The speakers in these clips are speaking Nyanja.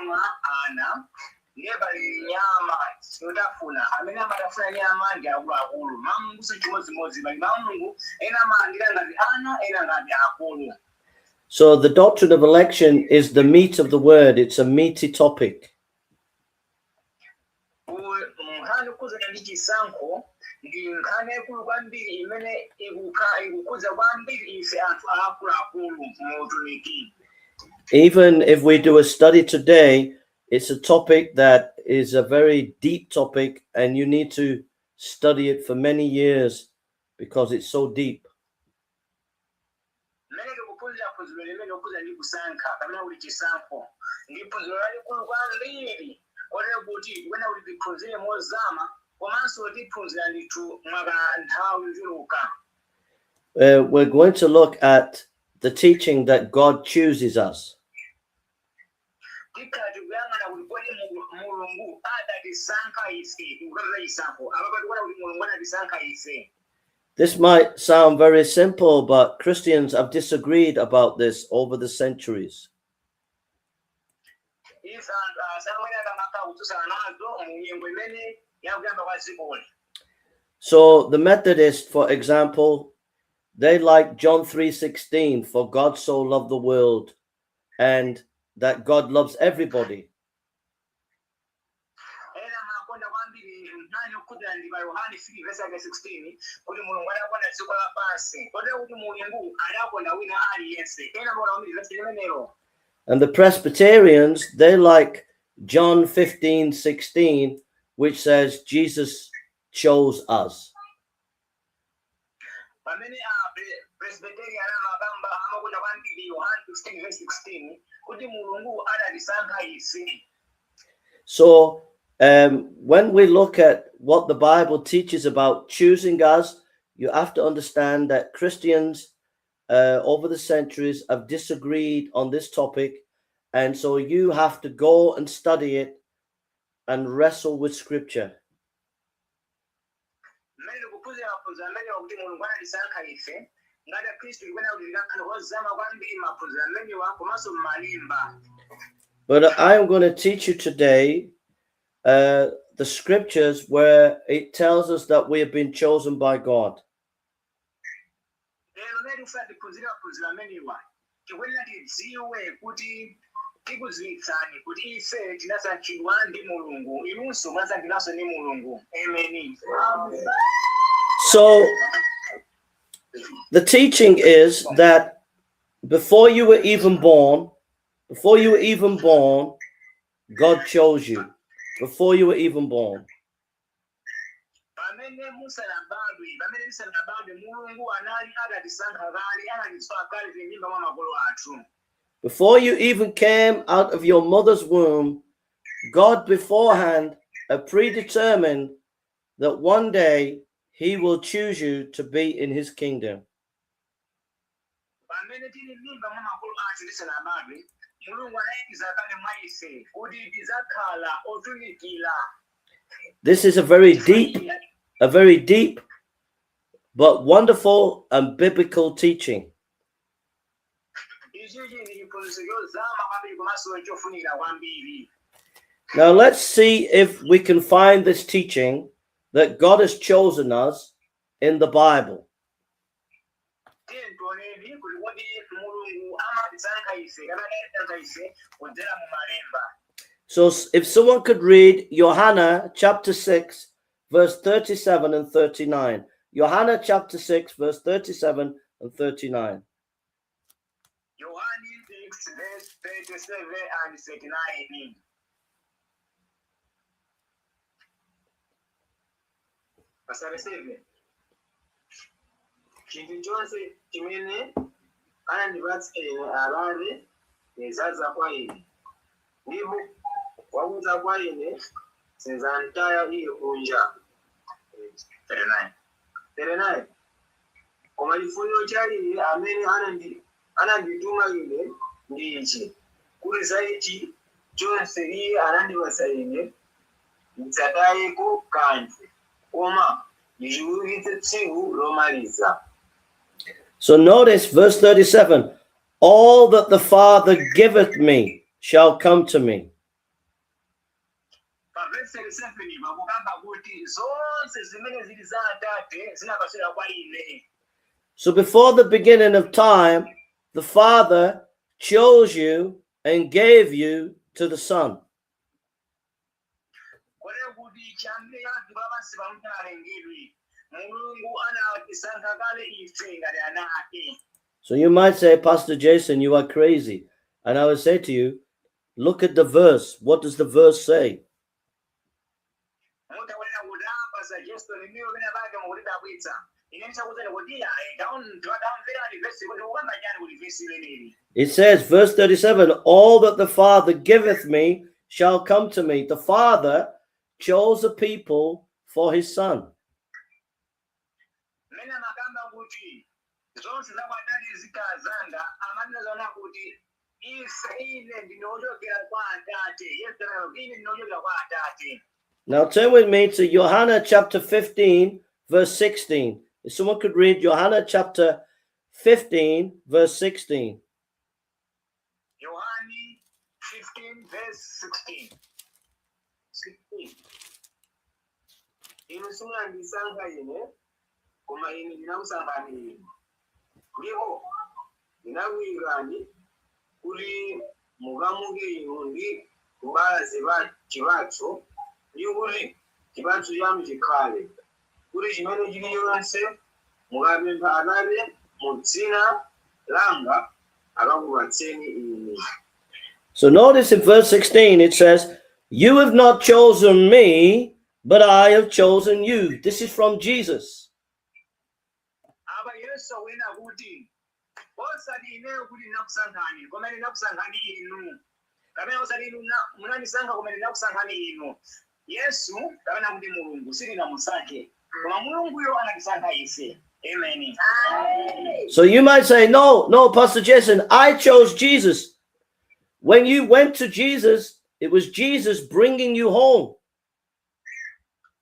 Mwa ana, ndiye pali nyama yotafuna. Amene amatafuna nyama ndi akuluakulu. Mawu a Mulungu chimodzimodzi, pali mawu a Mulungu, ena amalandira ngati ana, ena ngati akulu. So the doctrine of election is the meat of the word. It's a meaty topic. Nkhani yokhuzana ndi chisankho ndi nkhani yaikulu kwambiri imene ikukhudza kwambiri ife anthu akuluakulu mu utumiki. Even if we do a study today, it's a topic that is a very deep topic, and you need to study it for many years because it's so deep. Mmene tikuphunzira phunziro limene lokhudza ndi kusankha kapena kuti chisankho, ndi phunziro lalikulu kwambiri, kotero kuti tikuyenera kuti tiphunzire mozama, komanso tiphunzira ndithu mwaka nthawi yochuluka. We're going to look at the teaching that God chooses us. Tikhala tikuyang'ana kuti kodi Mulungu adatisankha ife. Tikukamba chisankho apa, tikuona kuti Mulungu anatisankha ife. This might sound very simple, but Christians have disagreed about this over the centuries. Ife anthu asamwene akamakhala kutsutsana nazo mu nyengo imene yakuyamba kwa dzikoli. So the Methodists, for example, they like John 3:16, "For God so loved the world," and that God loves everybody. Ena amakonda kwambiri nkhani yokhudzana ndi pa Yohane 3 verse yake 16, kuti Mulungu adakonda dziko lapansi kotero kuti Mulungu adakonda wina aliyense. Ena amakonda kwambiri verse limenelo. And the Presbyterians, they like John 15:16, which says Jesus chose us. Pamene a Presbyterian amakamba, amakonda kwambiri Yohane 15 verse 16, kuti Mulungu adatisankha ife. So when we look at what the Bible teaches about choosing us, you have to understand that Christians over the centuries have disagreed on this topic. And so you have to go and study it and wrestle with scripture. Mmene tikuphunzira maphunziro amenewa kuti Mulungu anatisankha ife, ngati Akhristu tikuyenera kuti tikakhale ozama kwambiri maphunziro amenewa komanso m'malemba. But I am going to teach you today the scriptures where it tells us that we have been chosen by God. Lero mmene tikufuna tiphunzire maphunziro amenewa, tikuyenera tidziwe kuti tikudziwitsani kuti ife tinasankhidwa ndi Mulungu, inunso munasankhidwanso ndi Mulungu. Ameni. So the teaching is that before you were even born, before you were even born, God chose you. Before you were even born. Pamene musanabadwe, pamene tisanabadwe, Mulungu anali atatisankha kale, anatidziwa kale tili m'mimba mwa makolo athu. Before you even came out of your mother's womb, God beforehand had predetermined that one day he will choose you to be in his kingdom. Pamene tili m'mimba mwa makolo athu tisanabadwe, Mulungu anayikiza kale mwa ife kuti tidzakhala otumikira. This is a very deep, but wonderful and biblical teaching. Ichichi ndi chiphunzitso chozama kwambiri komanso chofunikira kwambiri. Now let's see if we can find this teaching that God has chosen us in the Bible. Tiye tioneni kuti kodi Mulungu amatisankha ife kapena anatisankha ife kudzera mu malemba. So if someone could read Yohana chapter 6, verse 37 and 39. Yohana chapter 6, verse 37 and 39. Yohani 6 verse 37 and 39. Pa 37: Chinthu chonse chimene anandipatsa ine Atate chidzadza kwa ine, ndipo wakudza kwa ine sindidzamtaya iye kunja. 39. 39 Koma chifuniro cha iye amene anandituma ine ndi ichi, kuti za ichi chonse iye anandipatsa ine ndisatayeko kanthu, koma ndichiukitse tsiku lomaliza. So notice verse 37: "All that the Father giveth me shall come to me." Verse 37 pakukamba kuti zonse zimene zili za Atate zinapatsidwa kwa ine. So before the beginning of time, the Father chose you and gave you to the Son. Kotero kuti chiyambire cha dziko lapansi pano alengedwe, Mulungu anatisankha kale ife ngati ana ake. So you might say, "Pastor Jason, you are crazy." And I would say to you, look at the verse. What does the verse say? Mutaonera kuti, "Ah, Pastor Jason, inuyo pena pake mukutidabwitsa." Ine ndichakuuzani kuti ayi, tamverani vesi kuti ukamba chani kuti vesi imeneli. It says, verse 37, "All that the Father giveth me shall come to me." The Father chose a people for his Son. Mmene amakamba kuti zonse za kwa Atate zikhala zanga, amanena zona kuti ife ine ndinochokera kwa Atate. Yesu anati, "Ine ndinochokera kwa Atate." Now turn with me to Johanna chapter 15, verse 16. If someone could read Johanna chapter 15, verse 16. Yohani 15 verse 16. 16. Inu simunandisankha ine, koma ine ndinakusankhani inu, ndipo ndinakuyikani kuti mukamuke inu ndi kubala chipatso, ndi kuti chipatso chanu chikhale, kuti chimene chilichonse mukapempha Atate mu dzina langa akakupatseni inu. So notice in verse 16 it says, "You have not chosen me, but I have chosen you." This is from Jesus. Apa Yesu akunena kuti osati ineyo kuti ndinakusankhani, koma ine ndinakusankhani inu, kapena osati inu munandisankha, koma ine ndinakusankhani inu. Yesu kapena kuti Mulungu sitinamusankhe, koma Mulunguyo anatisankha ife. Amen. So you might say, No, Pastor Jason, I chose Jesus." When you went to Jesus, it was Jesus bringing you home.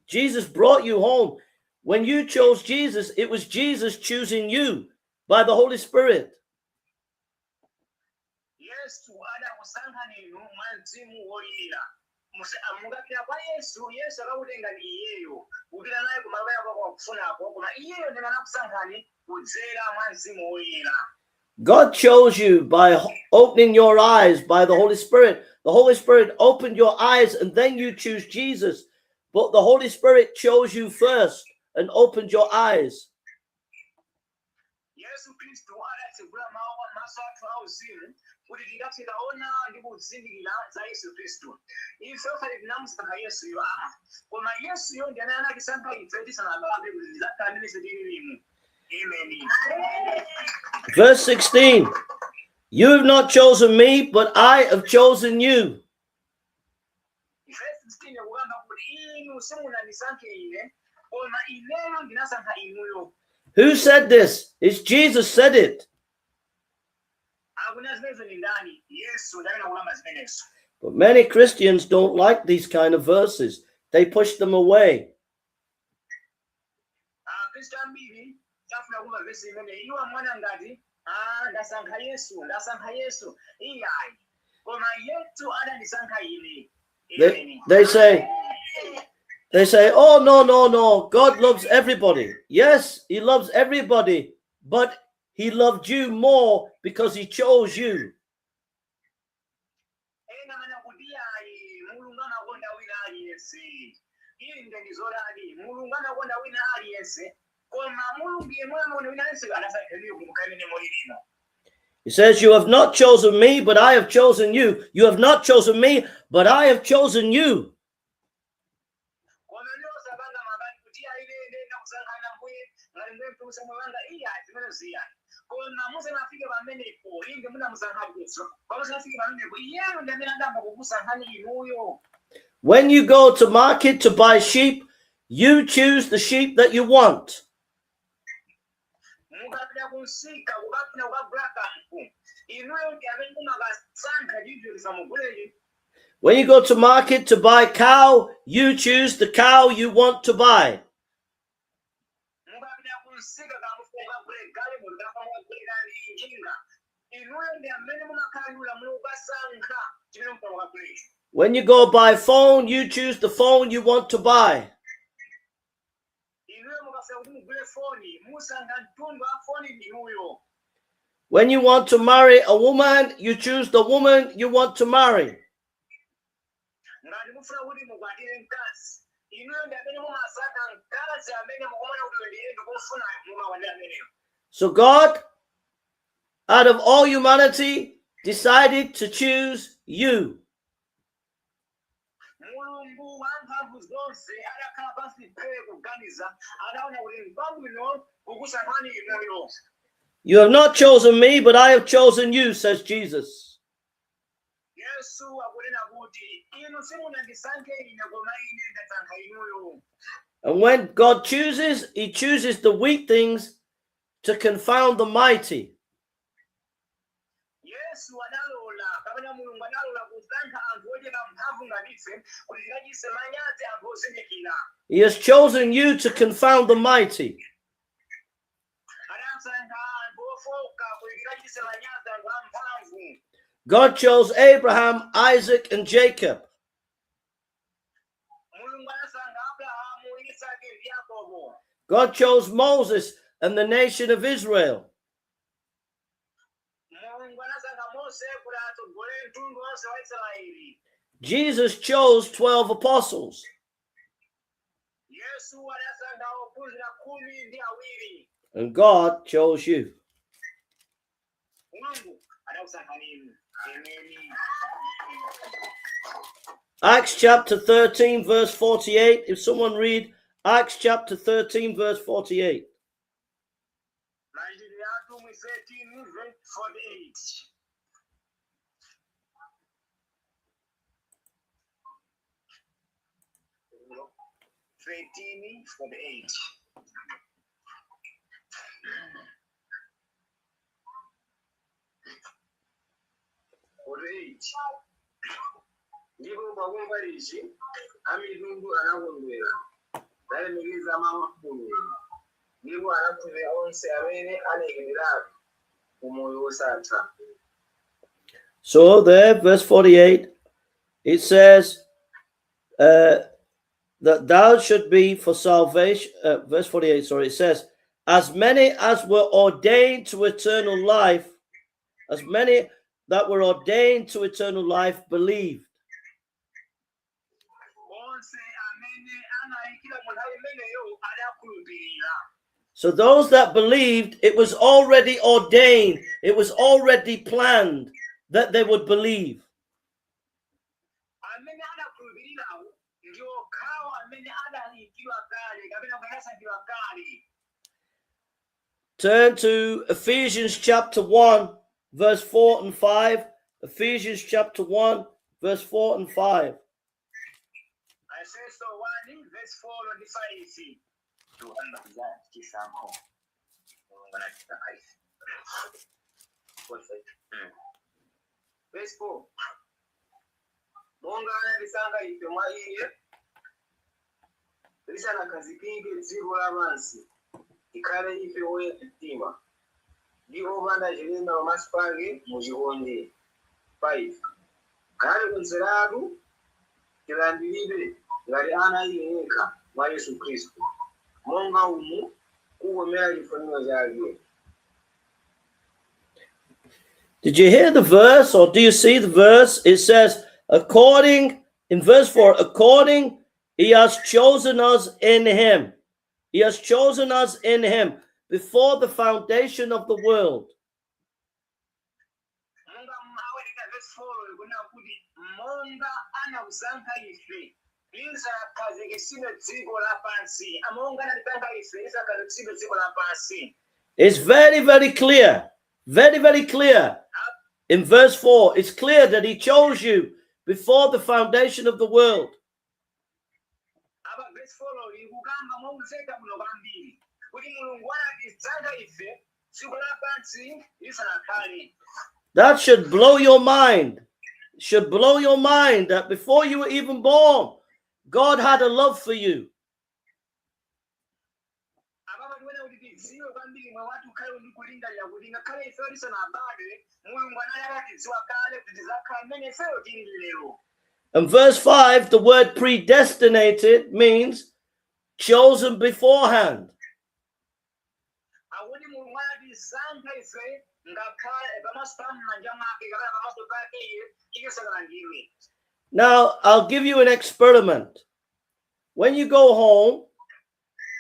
Jesus brought you home. When you chose Jesus, it was Jesus choosing you by the Holy Spirit. Yesu adakusankhani inu mwa Mzimu Woyera. Mukapita kwa Yesu, Yesu akakutengani iyeyo kupita naye kumalo yako kwakufunako, koma iyeyo ndiye anakusankhani kudzera mwa Mzimu Woyera. God chose you by opening your eyes by the Holy Spirit. The Holy Spirit opened your eyes and then you choose Jesus. But the Holy Spirit chose you first and opened your eyes. Yesu Khristu adatsegula mawu maso athu auzimu kuti tingathe kaona ndi kuzindikira za Yesu Khristu. Ife osati tinamusankha Yesuyo aa, koma Yesuyo ndi amene anatisankha ife tisanabadwe kuti tidzakhala mmene ife tililimu. Amen. Verse 16: "You have not chosen me, but I have chosen you." Verse 16 kukamba kuti inu simunandisankhe ine, koma ineyo ndinasankha inuyo. Who said this? It's Jesus said it. Akunena zimenezo ndi ndani? Yesu ndi amene akukamba zimenezo. But many Christians don't like these kind of verses. They push them away. Akhristu ambiri safuna kumva vesi imene. Iwo amaona ngati, "Ah, ndasankha Yesu, ndasankha Yesu." Iyayi, koma Yesu adandisankha ine. They, Amen. they say, "Oh, no. God loves everybody." Yes, he loves everybody, but he loved you more because he chose you. Ena amanena kuti, "Iyayi, Mulungu amakonda wina aliyense." Inde, ndi zoonadi, Mulungu amakonda wina aliyense, koma Mulungu yemwe amakonda wina aliyense anasankha inuyo kumukhala imene muli lino. He says, "You have not chosen me, but I have chosen you. You have not chosen me, but I have chosen you." Koma ndiwo osapanga mabani kuti, "Iyayi, ine ine ndakusankhani Ambuye ngati mbuye mpulumutsi wanga." Iyayi, zimene ziyayi, koma musanafike pamenepo, inde munamusankhani Yesu, koma musanafike pamenepo, iyeyo ndi amene adamba kukusankhani inuyo. When you go to market to buy sheep, you choose the sheep that you want. Mukapita kunsika kukafuna kukagula kanthu, inuyo ndi amene mumakasankha chinthu tisamugulechi. When you go to market to buy cow, you choose the cow you want to buy. Mukapita kunsika kamufuna kukagule galimoto kapena mukagule kandi njinga, inuyo ndi amene mumakhala ndi ulamuliro kukasankha chimene mufuna kukagulecho. When you go buy phone, you choose the phone you want to buy. Inuyo mukafuna kuti mugule foni, musankha mtundu wa foni inuyo. When you want to marry a woman, you choose the woman you want to marry. Ngati mufuna kuti mukwatire mkazi, inuyo ndi amene mumasankha mkazi amene mukuona kuti ndiye ndikumufunayo, mumakwatira ameneyo. So God, out of all humanity, decided to choose you. Mulungu wamphamvu zonse adakhala pansi phee kuganiza, adaona kuti mpabwino kukusankhani inuyo. You have not chosen me, but I have chosen you, says Jesus. Yesu akunena kuti inu simunandisankhe ine, koma ine ndasankha inuyo. And when God chooses, he chooses the weak things to confound the mighty. Yesu adalola, kapena Mulungu adalola kusankha anthu ochepa mphamvu ngati ife kuti tikachititse manyazi anthu ozindikira. He has chosen you to confound the mighty. Adasankha anthu ofoka kuti tikachititse manyazi anthu amphamvu. God chose Abraham, Isaac, and Jacob. Mulungu adasankha Abrahamu, Isake ndi Yakobo. God chose Moses and the nation of Israel. Mulungu anasankha Mose kuti atsogolere mtundu wonse wa Israeli. Jesus chose 12 apostles. Yesu adasankha ophunzira 12. And God chose you. Mulungu adakusankhani inu. Ameni. Acts chapter 13, verse 48. If someone read Acts chapter 13, verse 48. Machitidwe a Atumwi 13 verse 48. 13:48. 48. Ndipo pakumva ichi amitundu anakondwera, nalemekeza mawu a Mulungu, ndipo anakhulupirira onse amene anayikidwiratu ku moyo wosatha. So there, verse 48, it says that thou should be for salvation. Verse 48, sorry, it says, as many as were ordained to eternal life, as many that were ordained to eternal life believed. Onse amene anayikira mu nthawi imeneyo adakhulupirira. So those that believed, it was already ordained, it was already planned that they would believe. Amene adakhulupirirawo ndi okhawo amene adayikidwa kale kapena anasankhidwa kale. Turn to Ephesians chapter 1, verse 4 and 5. Ephesians chapter 1, verse 4 and 5. Efeso 1 verse 4 ndi 5. Tikukamba za chisankho. Mulungu anatisankha ife. Verse 4: Monga anatisankha ife mwa iye lisanakhazikike dziko lapansi, tikhale ife oyera mtima ndi opanda chilema pamaso pake muchikondi. 5 Anatikonzeratu tilandiridwe ngati ana iye yekha mwa Yesu Khristu, monga umu kukomera chifuniro chake. Did you hear the verse or do you see the verse? It says, according, in verse 4, according he has chosen us in him. He has chosen us in him before the foundation of the world. Monga awerenga verse 4 ikunena kuti monga anakusankha ife lisanakhazikitsidwe dziko lapansi, monga anatisankha ife lisanakhazikitsidwe dziko lapansi. It's very, very clear. Very, very clear. In verse 4, it's clear that he chose you before the foundation of the world. Apa verse 4 ikukamba momveka bwino kwambiri kuti Mulungu anatisankha ife dziko lapansi lisanakhale. That should blow your mind. Should blow your mind that before you were even born, God had a love for you. Apapa tiwene kuti tidziwe kwambiri mwe wathu ukhale ndi kulingalira kuti ngakhale ifeyo tisanabadwe, Mulungu anali atatidziwa kale kuti tizakhala mmene ifeyo tili lero. And verse 5, the word predestinated means chosen beforehand. Akuti Mulungu anatisankha ife ngakhale pamaso pa m'manja mwake kapena pamaso pake iye tisanalengedwe. Now, I'll give you an experiment. When you go home,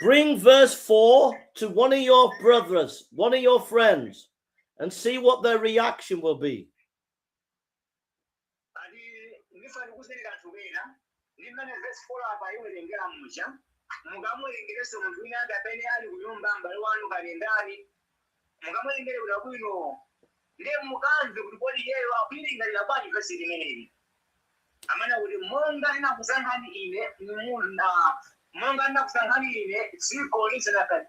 bring verse 4 to one of your brothers, one of your friends, and see what their reaction will be. Ati ndifuna ndikuuzeni kanthu kena ndi mmene verse 4 apa iwerengera muja mukamuwerengerenso munthu wina ake amene ali kunyumba, m'bale wanu kani ndani, mukamuwerengere bwinobwino ndiye mukamve kuti kodi iyeyo akuyilingalira bwanji vesi limeneli amene kuti monga ndinakusankhani ine monga ndinakusankhani ine dziko lisanakha.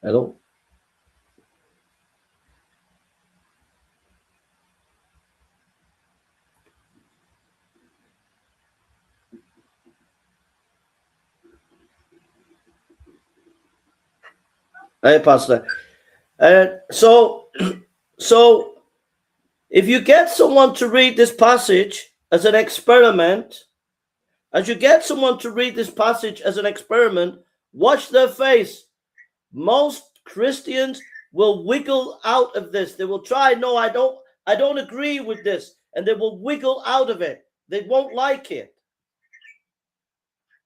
Hello? Hey, Pastor. So if you get someone to read this passage as an experiment, as you get someone to read this passage as an experiment, watch their face. Most Christians will wiggle out of this. They will try, "No, I don't agree with this." And they will wiggle out of it. They won't like it.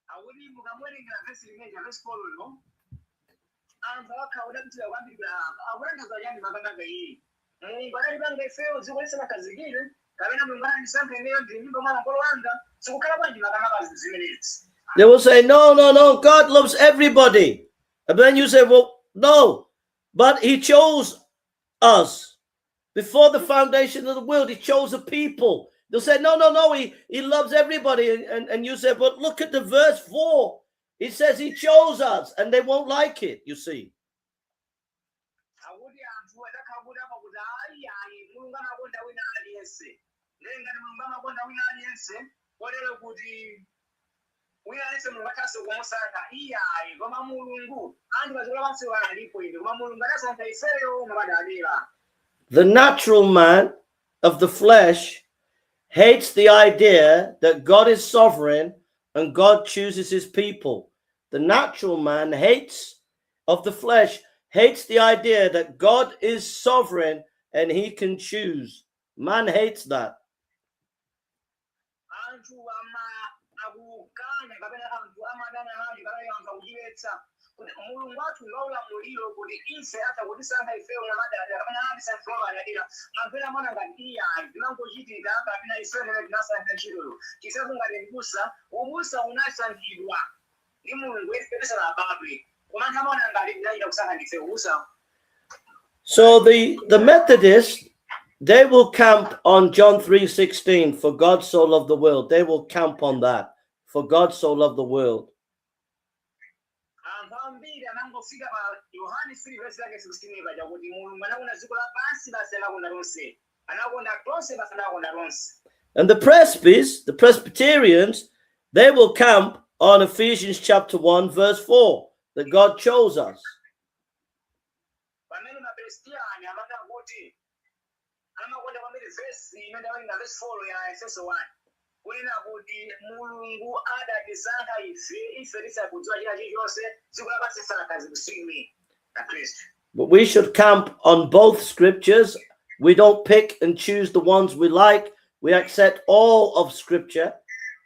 Akuti mukamuwerengera vesi limeja vesi 4 lo anthu akhala kudabwitsa kwambiri akutanthauza chani makamaka iyi Mulungu analipanga ifeyo dziko lisanakhazikire kapena Mulungu anandisankha ineyo ndili m'mimba mwa makolo anga zikukhala bwanji makamaka zimenezi? They will say, "No, no, no, God loves everybody." And then you say, "Well, no, but he chose us before the foundation of the world. He chose a people." They'll say, No, he loves everybody." And you say, "But look at the verse 4. He says he chose us," and they won't like it, you see. Akuti anthu adzakhala kuti apa kuti ayi ayi Mulungu amakonda wina aliyense ndiye ngati Mulungu amakonda wina aliyense kotero kuti wina aliyense Mulungu athanso kumusankha iyayi koma Mulungu anthu padziko lapansi alipo ine koma Mulungu adasankha ifeyo mwapadera. The natural man of the flesh hates the idea that God is sovereign and God chooses his people. The natural man hates of the flesh hates the idea that God is sovereign and he can choose. Man hates that. Anthu ama akukana kapena anthu amadana nacho kapena anthu akuchiletsa kuti Mulungu wathu ndi waulamuliro kuti ife atha kutisankha ifeyo mwapadera kapena atisankha mwapadera. Anthu ena amaona ngati iyayi zimangochitika kapena ifeyo ndene tinasankha ntchitoyo chisankho ngati mbusa ubusa unasankhidwa ndi Mulungu ife tisanabadwe koma anthu amaona ngati tinachita kusankha ndife ubusa. So the Methodists, they will camp on John 3:16, "For God so loved the world." They will camp on that. "For God so loved the world." Anthu ambiri anangofika pa Yohane 3 verse yake 16 paja kuti Mulungu anakonda dziko lapansi basi anakonda lonse anakonda tonse basi anakonda tonse. And the Presbys, the Presbyterians, they will camp on Ephesians chapter 1, verse 4, that God chose us. Pamene mapresbitiyani amanena kuti amakonda kwambiri vesi imene awerenga vesi 4 ya Efeso 1 kunena kuti Mulungu adatisankha ife ife tisakudziwa china chilichonse dziko lapansi lisanakhazikitsidwe na Khristu. But we should camp on both scriptures. We don't pick and choose the ones we like. We accept all of scripture.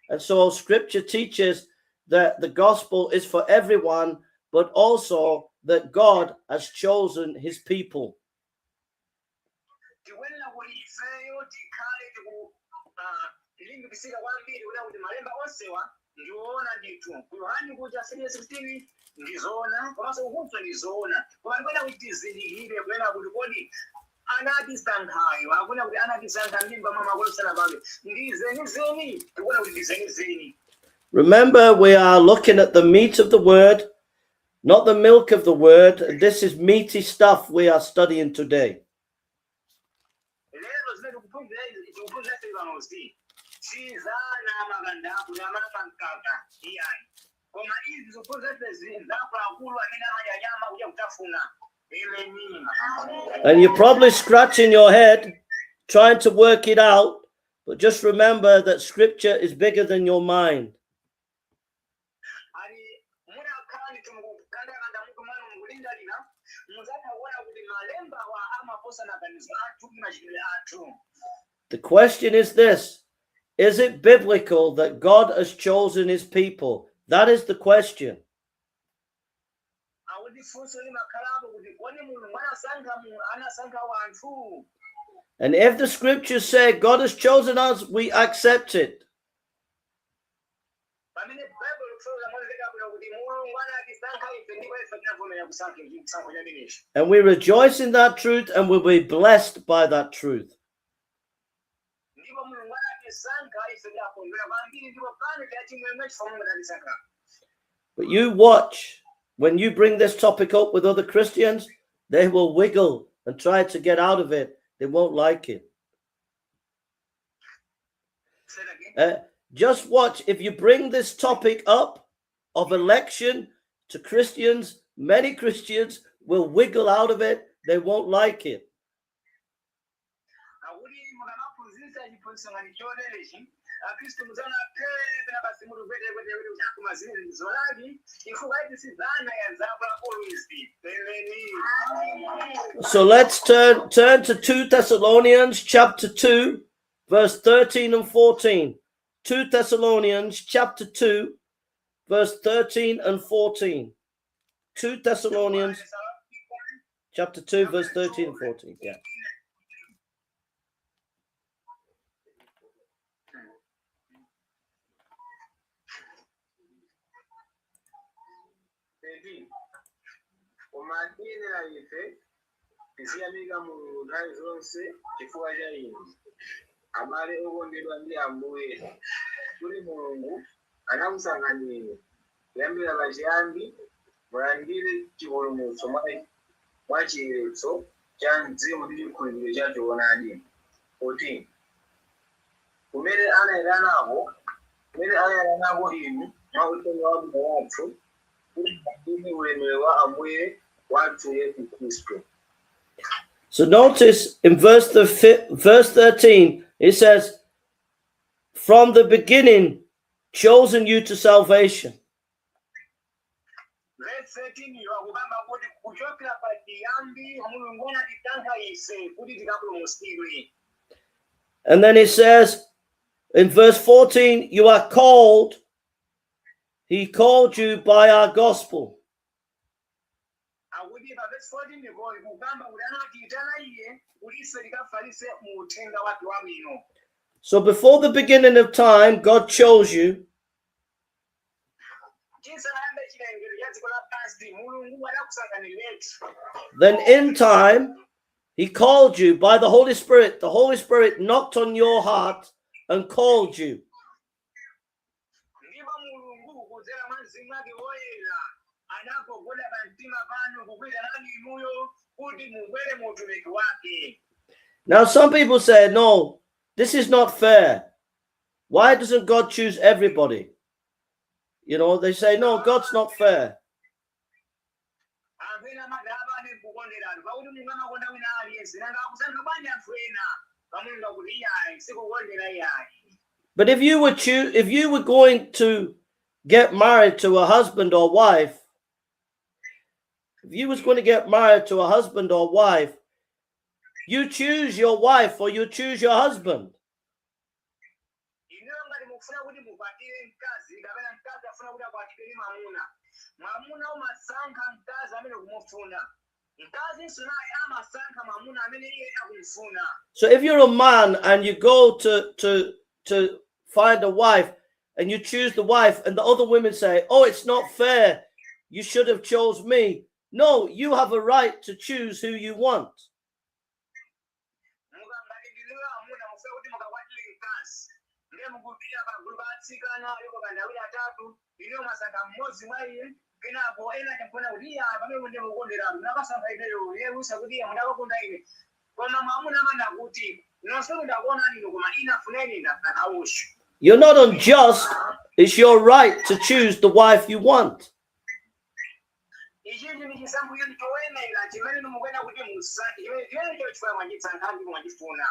And so scripture teaches that the gospel is for everyone, but also that God has chosen his people. Tikuyenera kuti ifeyo tikhale tiku tilimbikitsika kwambiri kunena kuti malemba onsewa ndiwoona ndithu ku Yohani kuja 3:16 ndizoona komanso kukunso ndizoona koma tikuyenera kuti tizindikire kunena kuti kodi anatisankhayo akunena kuti anatisankha m'mimba mwa makolo tisanabadwe ndi zenizeni tikuona kuti ndi zenizeni. Remember, we are looking at the meat of the word, not the milk of the word. This is meaty stuff we are studying today. Lero zimene tikuphunzira tikuphunzira ife panozi Si za ana amakanda kuti amamwa mkaka iyayi, koma izi zikuphunzitsa za akuluakulu amene amadya nyama kudya kutafuna. Amen. And you're probably scratching your head trying to work it out, but just remember that scripture is bigger than your mind. Ali munakhala ndithu mukukandakanda mutu mwanu mukulingalira, muzatha kuona kuti malemba wa amaposa maganizo athu ndi machitidwe athu. The question is this: Is it biblical that God has chosen his people? That is the question. Akuti funso limakhalapo kuti kodi Mulungu anasankha anasankha wanthu? And if the scriptures say God has chosen us, we accept it. Pamene Baibulo likufotokoza momveka bwino kuti Mulungu anatisankha ife ndipo ife tinavomera kusankha chisankho chimenechi. And we rejoice in that truth and will be blessed by that truth. Ndipo Mulungu anatisankha ife tidakondwera kwambiri ndipo pano tachimwemwe chifukwa Mulungu anatisankha. But you watch, when you bring this topic up with other Christians, they will wiggle and try to get out of it. They won't like it. Say it again. Just watch, if you bring this topic up of election to Christians, many Christians will wiggle out of it. They won't like it. Akuti mukamaphunzitsa chiphunzitso ngati choterechi, akhristu muzaona pena basi muti kwete koma zimene zoonadi chifukwa izi sizana ya zakuluakulu izi. Amen. So let's turn to 2 Thessalonians chapter 2, verse 13 and 14. 2 Thessalonians chapter 2, verse 13 and 14. 2 Thessalonians chapter 2, verse 13 and 14. Yeah. 13. Koma tiyenera ife tiziyamika Mulungu nthawi zonse chifukwa cha inu, abale okondedwa ndi Ambuye, kuti Mulungu anakusankhani inu kuyambira pachiyambi mulandire chipulumutso mwa chiyeretso cha mzimu ndi chikhulupiriro cha choonadi. 14. Kumene anayitanako inu mwa uthenga wabwino wathu, kuti mulandire ulemerero wa Ambuye wathu Yesu Khristu. So notice in verse 13, it says, "From the beginning, chosen you to salvation." Verse 13 yo akukamba kuti kuchokera pa chiyambi Mulungu anatisankha ife kuti tikapulumutsidwe. And then it says in verse 14, "You are called, he called you by our gospel." Akuti pa verse 14 ndiko kukamba kuti anatiyitana iye kuti ife tikafalitse mu uthenga wake wabwino. So before the beginning of time, God chose you. Chisanayambe chilengedwe cha dziko lapansi, Mulungu adakusankhaniretu. Then in time, he called you by the Holy Spirit. The Holy Spirit knocked on your heart and called you. Ndipo Mulungu kudzera mwa Mzimu wake Woyera anagogoda pa mtima panu kukuyitanani inuyo kuti mubwere mu utumiki wake. Now, some people say, "No, this is not fair. Why doesn't God choose everybody?" They say, "No, God's not fair." Anthu ena amati apane nkukonderatu pakuti Mulungu amakonda wina aliyense, nanga akusankha bwanji anthu ena pamulungu akuti iyayi sikukondera iyayi. But if you were going to get married to a husband or wife, if you was going to get married to a husband or wife, you choose your wife or you choose your husband. Inuyo ngati mukufuna kuti mukwatire mkazi kapena mkazi afuna kuti akwatire ndi mwamuna, mwamuna umasankha mkazi amene kumufuna, mkazinso naye amasankha mwamuna amene iye akumufuna. So if you're a man and you go to find a wife and you choose the wife and the other women say, "Oh, it's not fair. You should have chose me." No, you have a right to choose who you want. Mukangati ndinuyo amuna mufuna kuti mukakwatire mkazi, ndiye mukupita pagulu pa atsikana alipo kandi awiri atatu, inuyo mwasankha mmodzi mwa iye, kenako ena chakuona kuti iya pamene ndiye mukukonderatu munakasankha ineyo, iye kusa kuti iya munakakonda ine, koma mwamuna amana kuti nonse ndakuonani inu koma ine afuna ine ndasankha uyu. You're not unjust. It's your right to choose the wife you want. Ichichi ndi chisankho chanu choyenera chimene mukuyenera kuti musankhe chimene chimenecho chifukwa mwachisankha ndi mwachifuna.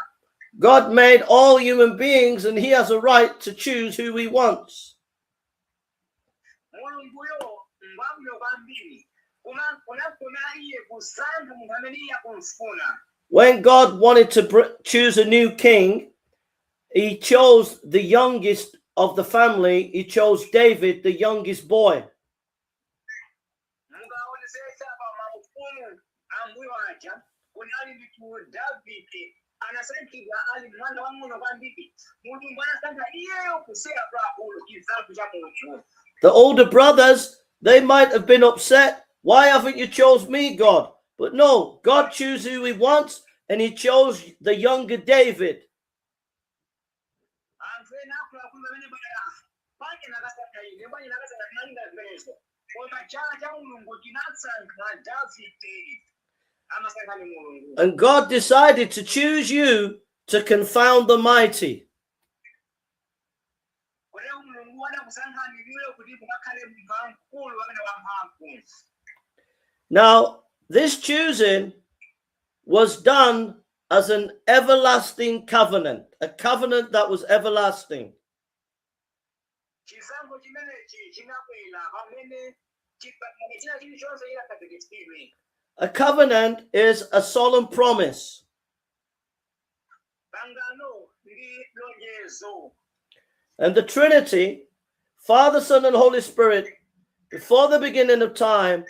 God made all human beings and he has a right to choose who he wants. Mulunguyo ngwabwino kwambiri kuma kunakomera iye kusankha munthu amene iye akumfuna. When God wanted to choose a new king, he chose the youngest of the family. He chose David, the youngest boy. Mukaonesetsa pa maufumu ambuyo aja kunali ndithu Davide anasankhidwa ali mwana wang'ono kwambiri. Mulungu anasankha iyeyo kusiya pa akulu chisankho cha munthu. The older brothers, they might have been upset. "Why haven't you chose me, God?" But no, God chooses who he wants, and he chose the younger David. Anthu ena akuluakulu pamene bwana bwanji nakasankha ine bwanji nakasankha malinga zimenezo koma chala cha Mulungu chinasankha Davide amasankha ni Mulungu. And God decided to choose you to confound the mighty. Kotero Mulungu adakusankhani inuyo kuti mukakhale munthu wamkulu amene wamphamvu. Now, this choosing was done as an everlasting covenant, a covenant that was everlasting. Chisankho chimenechi chinabwera pamene chipangano china chilichonse chinakhazikitsidwe. A covenant is a solemn promise. Pangano ndi lonjezo. And the Trinity, Father, Son, and Holy Spirit, before the beginning of time,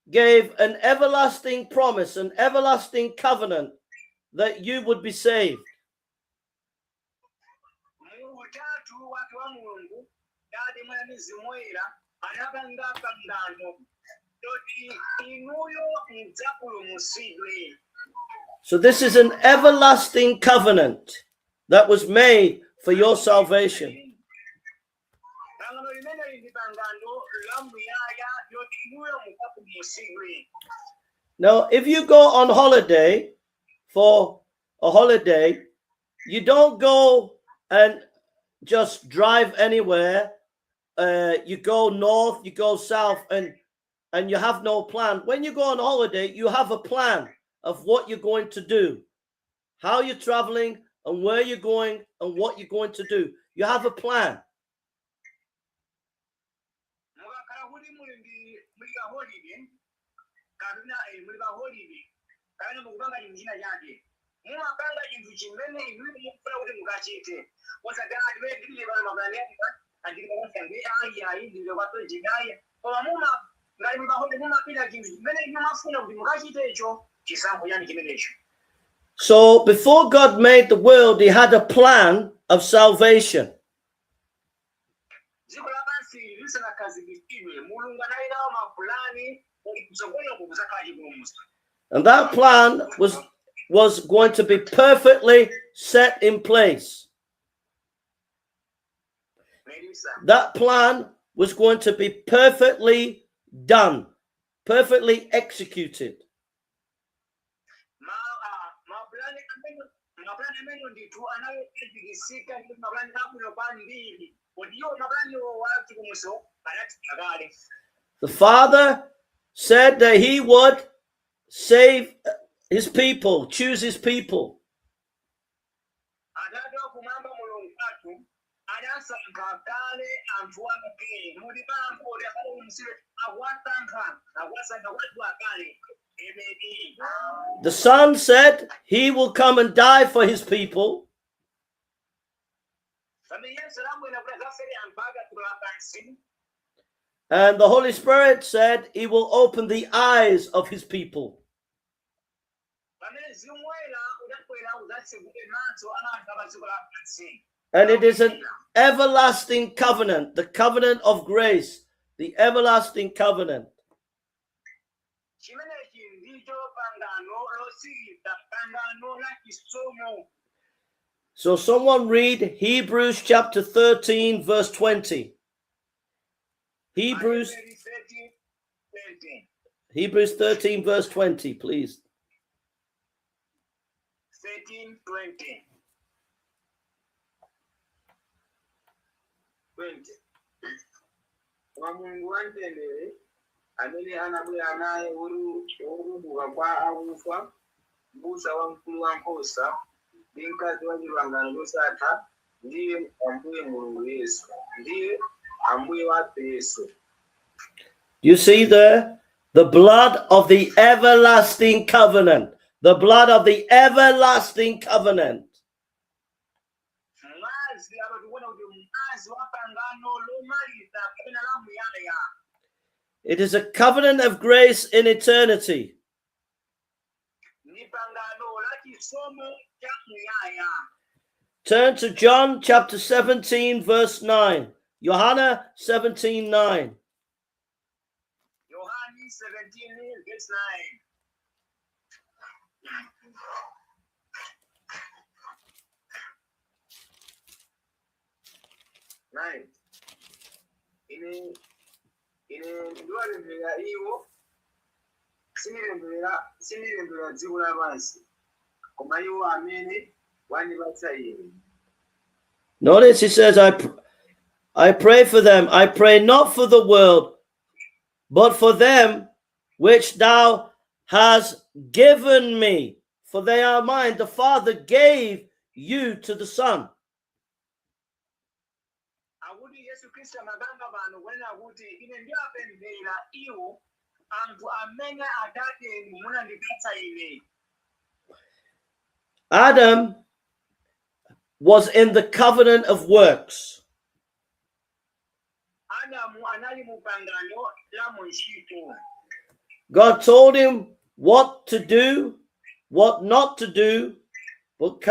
gave an everlasting promise, an everlasting covenant that you would be saved. Mu utatu wake wa Mulungu Tate Mwana ndi Mzimu Woyera anapanga pangano loti inuyo mudzapulumutsidwe. So, this is an everlasting covenant that was made for your salvation. Pangano limeneli ndi pangano lamuyaya loti inuyo mudzapulumutsidwe. Now, if you go on holiday for a holiday, you don't go and just drive anywhere. You go north, you go south, and you have no plan. When you go on holiday, you have a plan of what you're going to do, how you're traveling, and where you're going, and what you're going to do. You have a plan. Mukakhala kuti muli ndi muli pa holiday kapena muli pa holiday kapena mukupanga chinthu china chake mumapanga chinthu chimene inuyo mukufuna kuti mukachite osati ndimene ndilili pano mapulani anga andili pakusange ayi ayi ndili kwatojeni ayi koma muma ngati muli pa holiday mumapita chinthu chimene inu mafuna kuti mukachite icho chisankho chanu chimenecho. So before God made the world, He had a plan of salvation. Dziko lapansi lisanakhazikitsidwe Mulungu anali nawo mapulani kuti kutsogoloko kuzakhala chipulumutso. And that plan was going to be perfectly set in place. Melissa. That plan was going to be perfectly done, perfectly executed. Mapulani amene ndithu anakhazikitsika ndi mapulani abwino kwambiri kuti iwo mapulaniwo wa chipulumutso anatheka kale. The Father said that he would save his people, choose his people. Atate wakumwamba Mulungu wathu adasankha kale anthu ake muti pampo akapulumutsidwe akuwasankha akuwasankha kwathu akale emedi. The Son said he will come and die for his people. Pamene Yesu adabwera kuti adzafere anthu ake adziko lapansi. And the Holy Spirit said he will open the eyes of his people. Pamene Mzimu Woyera udabwera udzatsekule maso a anthu apa dziko lapansi. And it is an everlasting covenant, the covenant of grace, the everlasting covenant. Chimenechi ndicho pangano lotsiriza pangano la chisomo. So, someone read Hebrews chapter 13, verse 20. Hebrews, Aheberi 13, 20. Hebrews 13, verse 20, please. 13 20. 20. Koma Mulungu wamtendere, amene anabwera naye wotuluka kwa akufa, m'busa wamkulu wankhosa ndi mkazi wa chipangano chosatha, ndiye Ambuye Mulungu Yesu, ndiye Ambuye wathu Yesu. You see there? The blood of the everlasting covenant. The blood of the everlasting covenant. Mwazi apa tikuona kuti mwazi wa pangano lomaliza kapena la muyaya. It is a covenant of grace in eternity. Ni pangano la chisomo cha muyaya. Turn to John chapter 17, verse 9. Johanna 17 9. Yohani 17 verse 9. 9. Ine ndiwapempherera iwo, sindipempherera dziko lapansi, koma iwo amene wandipatsa ine. Notice he says, I pray for them. I pray not for the world, but for them which thou hast given me, for they are mine. The Father gave you to the Son. Akuti Yesu Khristu amakamba pano kunena kuti ine ndiwapemphera iwo anthu amene Atate munandipatsa ine. Adam was in the covenant of works. Adamu anali mu pangano la muntchito. God told him what to do, what not to do, but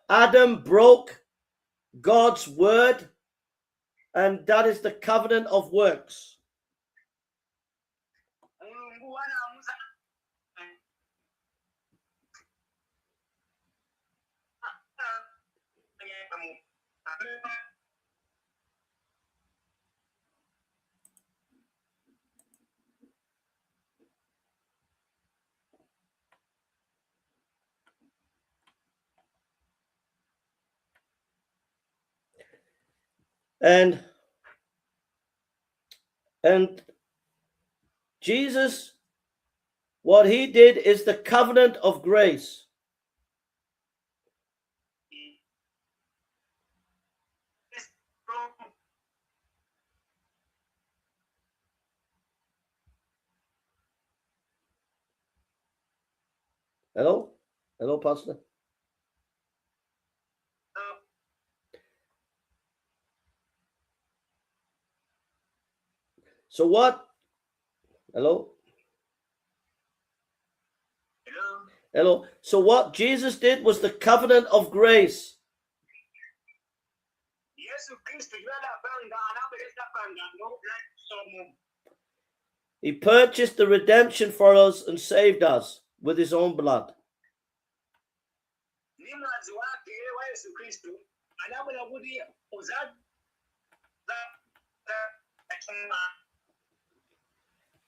Adam broke God's word, and that is the covenant of works. Mulungu anamuza And Jesus, what he did is the covenant of grace. Hello? Hello, Pastor. So what? Hello? Hello? Hello. So what Jesus did was the covenant of grace. Yesu Khristu chimene adapanga, anabweretsa pangano la chisomo. He purchased the redemption for us and saved us with his own blood. Ndi mwazi wake wa Yesu Khristu anabwera kuti uza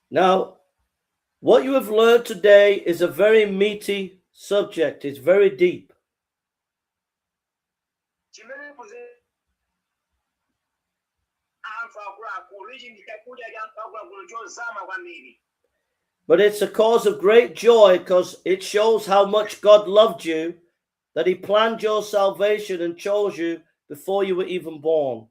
Now, what you have learned today is a very meaty subject. It's very deep. Chimene kuze anthu akuluakulu, ichi ndi chakudya cha anthu akuluakulu chozama kwambiri. But it's a cause of great joy because it shows how much God loved you, that he planned your salvation and chose you before you were even born.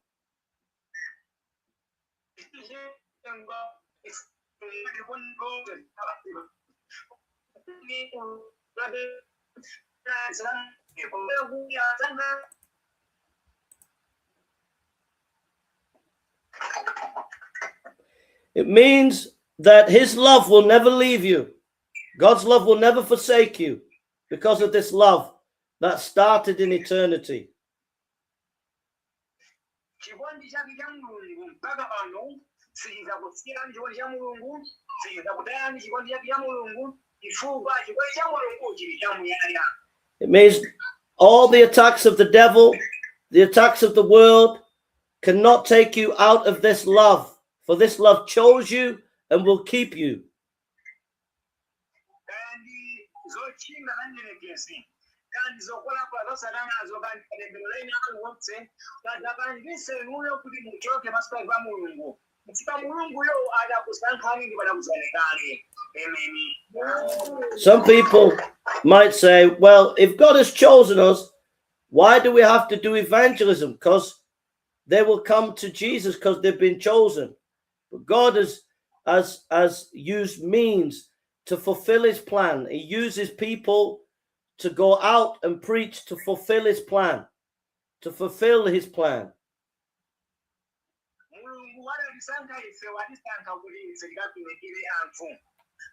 It means that his love will never leave you. God's love will never forsake you because of this love that started in eternity. Chikondi chake cha Mulungu mpaka pano sichizakusiyani. Chikondi cha Mulungu sichizakutayani, chikondi chake cha Mulungu, chifukwa chikondi cha Mulungu chili chamuyaya. It means all the attacks of the devil, the attacks of the world cannot take you out of this love, for this love chose you and will keep you. Kaya ndi zotchinga za mdierekezi. Kandi zokolakola za satanazo kandi kalembero lena aliwonse kadzapangise inuyo kuti muchoke pasi pa Mulungu mtsika Mulunguyo adakusankhani ndipo adakusanekale. Ameni. Some people might say, "Well, if God has chosen us, why do we have to do evangelism? Because they will come to Jesus because they've been chosen." But God has used means to fulfill his plan. He uses people to go out and preach to fulfill his plan. To fulfill his plan. Mulungu adatisankha ife, watisankha kuti ife tikatumikire anthu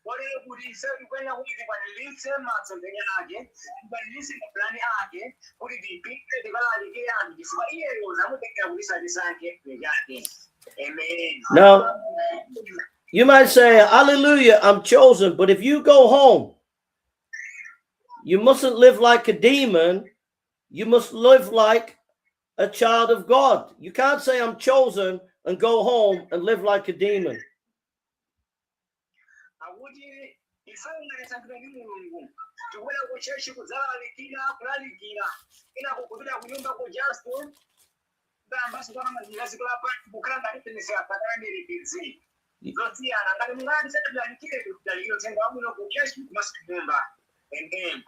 kotero kuti ife tikuyenera kuti tikwaniritse masomphenya ake, tikwaniritse mapulani ake kuti tipite tikalalikire anthu chifukwa iyeyo zamutengera kuti satisankhe chake. Amen. Now, you might say, "Hallelujah, I'm chosen." But if you go home, you mustn't live like a demon. You must live like a child of God. You can't say, "I'm chosen," and go home and live like a demon. Akuti ife ngatisankhidwa ndi Mulungu tikubwera ku church kudzalalikira kulalikira ina kukupita kunyumba kujaso kuyambaso kwa ziko lapansi kukhala ngati tenesi apatamirikizi zosiyana ngati mungati satilalikire kulalikira uthenga wabwino ku church komanso kunyumba. Amen.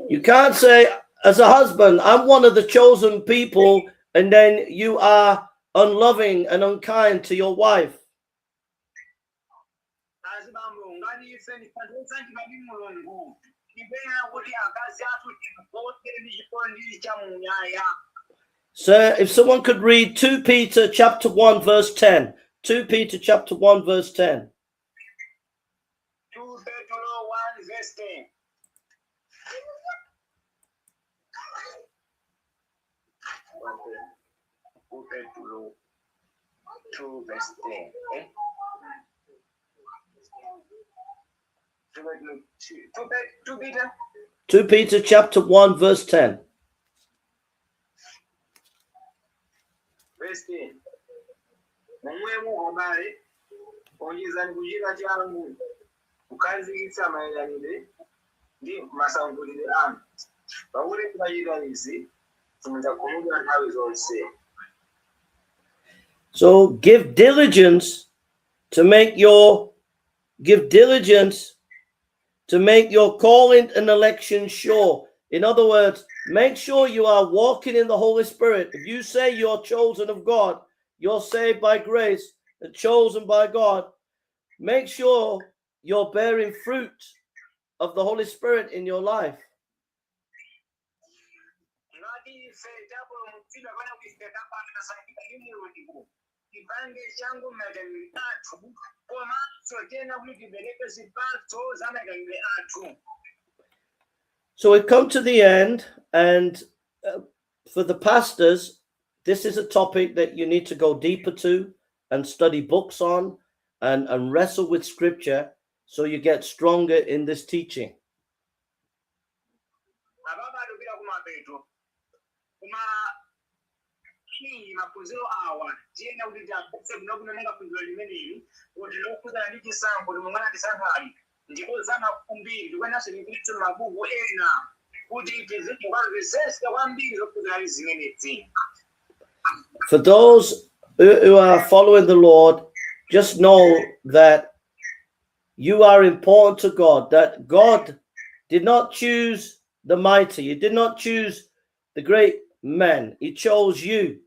You can't say, as a husband, "I'm one of the chosen people," and then you are unloving and unkind to your wife. Azibambo ngati ife ndife anthu osankhidwa ndi Mulungu tikuyenera kuti akazi athu tikonde ndi chikondi chamuyaya. So if someone could read 2 Peter chapter 1 verse 10. 2 Peter chapter 1 verse 10. 2 Petro 1 verse 10. 2 Petro 2 verse 10. Eh? 2 Petro 2, 2 Peter 2 Peter chapter 1 verse 10. Verse 10. Momwemo abale onjezani kuchita changu kukhazikitsa mayitanidwe ndi masankhulidwe anu pakuti mukachita izi simudzakhumudwa nthawi zonse. So give diligence to make your calling and election sure. In other words, make sure you are walking in the Holy Spirit. If you say you're chosen of God, you're saved by grace and chosen by God, make sure you're bearing fruit of the Holy Spirit in your life. Ngati ife tapulumutsidwa kana kuti ife tapanga tasankhidwa ndi Mulungu tipange changu mayitanidwe athu komanso tena kuti tibereke zipatso za mayitanidwe athu. So we've come to the end, and for the pastors, this is a topic that you need to go deeper to and study books on and wrestle with scripture so you get stronger in this teaching. Apapa atupita kumapeto koma iyi maphunziro awa tiyena kuti tiapese kunokuno monga phunziro limeneli kuti lokhudzana ndi chisankho kuti Mulungu anatisankhali ndipo zama kwambiri tikuyenaso tipititse mabuku ena kuti tizimukamvesesa kwambiri zokhudzana ndi zimenezi. For those who are following the Lord, just know that you are important to God, that God did not choose the mighty, He did not choose the great men, He chose you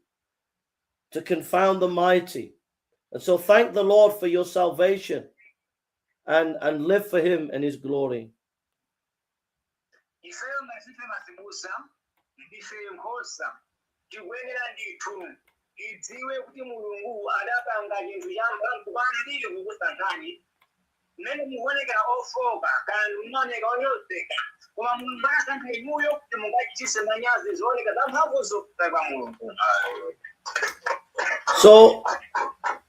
to confound the mighty. And so thank the Lord for your salvation and live for Him and His glory. Ifeyo ngatife azibusa ndife nkhosa tikuyenera ndithu tidziwe kuti Mulungu adapanga chinthu cha mphamvu kwambiri kukusankhani mmene mukuonekera ofoka kana mumaoneka onyozeka koma Mulungu anasankha inuyo kuti mungachitise manyazi zooneka za mphamvuzo kwa Mulungu. So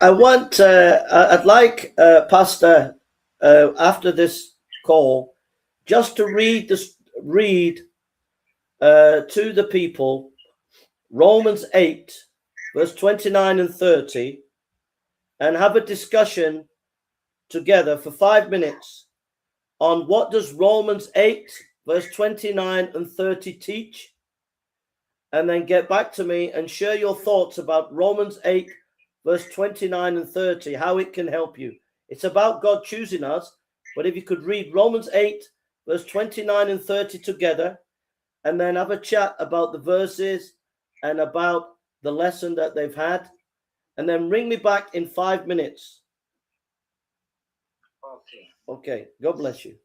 I'd like Pastor, after this call, just to read to the people Romans 8, verse 29 and 30, and have a discussion together for 5 minutes on what does Romans 8, verse 29 and 30 teach, and then get back to me and share your thoughts about Romans 8, verse 29 and 30, how it can help you. It's about God choosing us, but if you could read Romans 8, verse 29 and 30 together, and then have a chat about the verses and about the lesson that they've had, and then ring me back in 5 minutes. Okay. Okay, God bless you.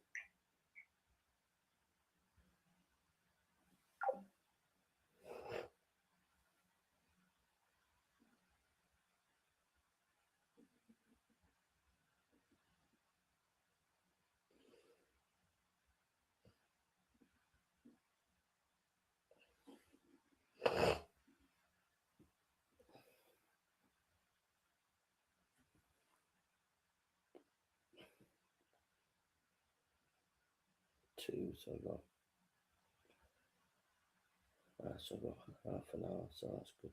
Two, so I've got half an hour, so that's good.